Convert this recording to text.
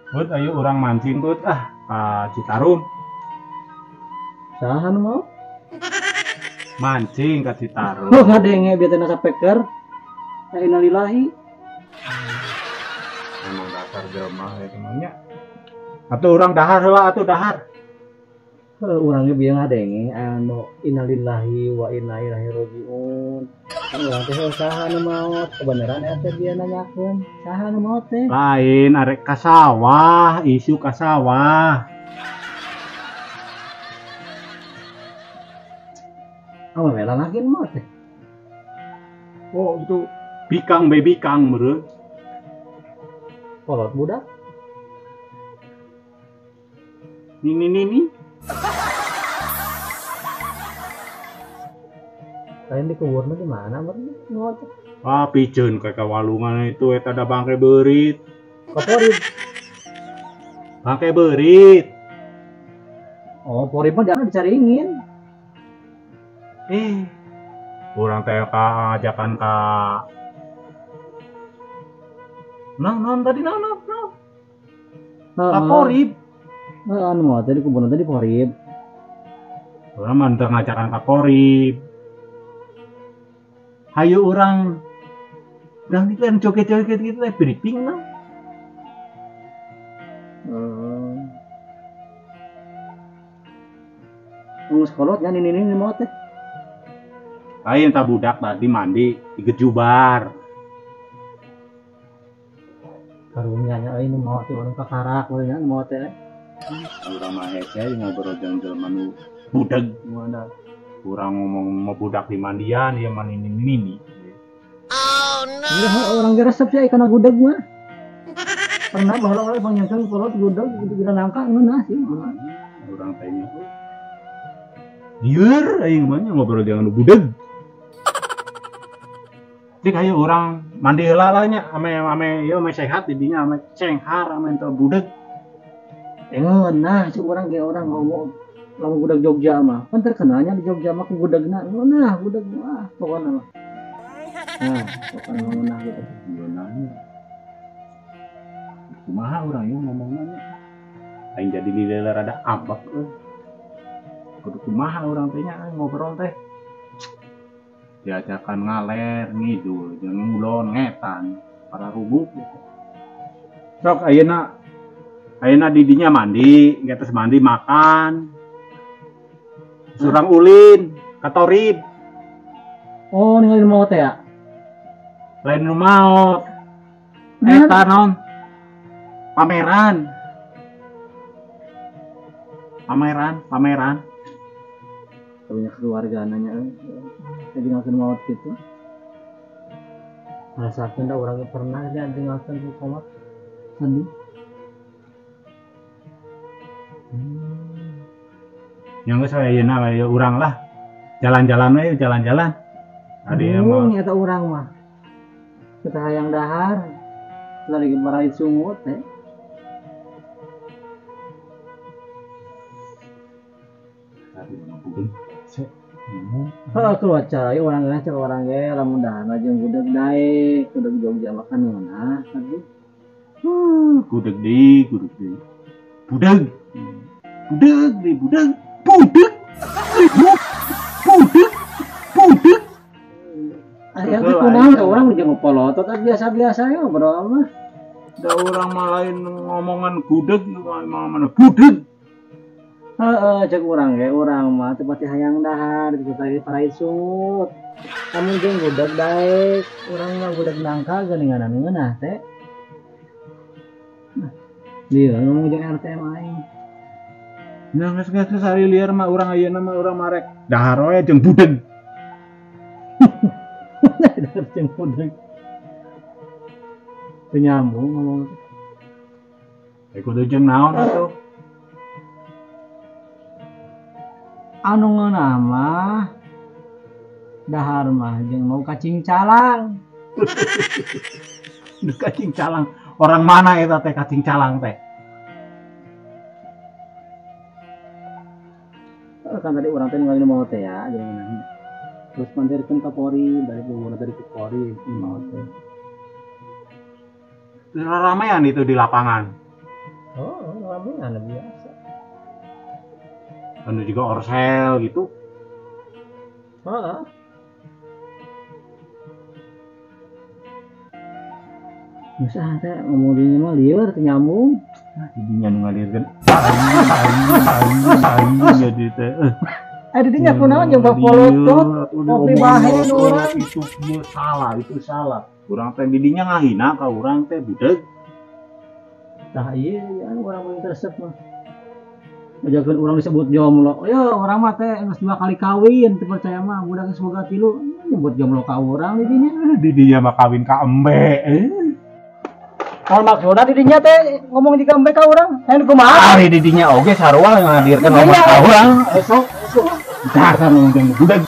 Bud, ayo urang mancing Bud ah ka Citarum. Saha nu mau? Mancing ka Citarum. Oh, ngadenge bieu teh sapeker. Innalillahi. Emang dasar jelema ya temannya. Atuh urang dahar heula atuh dahar. Urang ge bieu ngadenge anu innalillahi wa inna ilaihi rajiun. Kan urang teh saha nu maot, kebenaran eta bieu nanyakeun. Saha nu maot teh? Lain arek ka sawah, isu ka sawah. Oh, we lalaki nu maot teh. Oh, itu bikang be bikang meureun. Kolot budak. Nini nini. Lain dikuburna di mana meureun nu teh? Ah, piceun ka walungan itu eta da bangke beurit. Ka porib. Bangke beurit. Oh, porib mah jangan dicaringin. Urang teh ka ajakan ka Nah, tadi nah. Ka porib. Heeh, anu mah tadi kuburna teh di porib. Urang mah teu ngajakan ka porib. Hayu urang urang itu yang joget-joget gitu teh briefing nah. Heeh. Geus kolot nya nini-nini maot teh. Lain ta budak tadi mandi digejubar. Karunya nya euy nu maot teh urang kakarak we nya nu maot teh. Urang mah hese ngobrol jeung jelema nu budeg mana. Urang ngomong mau budak di mandian ieu mah nini-nini. Oh no. Urang ge resep sia kana gudeg mah. Pernah baheula we pangnyangkeun kolot gudeg gitu kira nangka ngeunah sih. Urang teh nya. Lieur aing mah ngobrol jeung nu budeg. Dik ayo urang mandi heula lah nya ame ame ieu ame sehat di dinya ame cenghar ame teu budeg. Ngeunah si urang ge urang ngomong lamun gudeg Jogja mah kan terkenalnya di Jogja mah ku gudegna ngeunah gudeg mah pokona mah. Nah, pokona ngeunah gitu. Ngeunahnya. Kumaha urang ieu ngomongna nya? Aing jadi lila rada ambek euy. Kudu kumaha urang teh nya ngobrol teh. Diajakan ngaler ngidul jeung ngulon ngetan para rubuk gitu. Sok ayeuna ayeuna di dinya mandi, geus mandi makan. Surang ulin ka torib. Oh, ninggalin maot ya? Lain nu maot. Eta naon? Pameran. Pameran, pameran. Punya keluarga nanya jadi ngakeun maot gitu. Rasakeun da urang ge pernah da ngakeun ku kolot sedih. Yang geus ayeuna we urang lah. Jalan-jalan we, jalan-jalan. Tadi mah eta urang mah. Kita hayang dahar. Lagi marait sungut teh. Heeh, keluar cara ieu urang ge cek urang ge lamun dahar jeung gudeg daek, gudeg Jogja makan ngeunah tadi. Gudeg deui, gudeg deui. Budeg. Budeg deui, budeg. Budeg. Budeg. Budeg. Aya teh kunaon da urang jeung polotot biasa-biasa ya ngobrol mah. Da urang mah lain ngomongan gudeg mana budeg. Heeh, cek urang ge urang mah teu pati hayang dahar, teu pati parait sungut. Lamun jeung gudeg daek, urang mah gudeg nangka geuningan ngeunah teh. Nah, dieu ngomong jeung RT mah aing. Nah, geus geus ari lieur mah urang ayeuna mah urang marek dahar we jeung budeg. Dahar jeung budeg. Teu nyambung ngomong. Eh kudu jeung naon atuh? Anu ngeunah mah dahar mah jeung mau kacing calang. Kacing calang. Orang mana eta teh kacing calang teh? Kan tadi urang teh ninggalin maot teh ya, jeung ngeunah. Terus mandirkeun ka Polri, balik bubuhna tadi ke Polri maot teh. Ramean itu di lapangan. Oh, ngalamunan biasa. Anu juga orsel gitu. Heeh. Masa teh ngomong dinya mah lieur teu nyambung. Nah, didinya nu ngalirkeun. Jadi teh. Didinya kunaon jeung bapolotot, kopi bahe nu urang. Itu kieu salah, itu salah. Urang teh didinya ngahina ka urang teh budeg. Tah ieu anu urang paling resep mah. Ngajakeun urang disebut jomblo. Yo urang mah teh geus 2 kali kawin, teu percaya mah budak geus boga 3 nyebut jomblo ka urang didinya. Didinya mah kawin ka embe. Kalau maksudna didinya teh ngomong jiga embe ka urang, hayang kumaha? Ari didinya oge sarua ngadirkeun ngomong ka urang. Esok dasar ngomong jeung budak.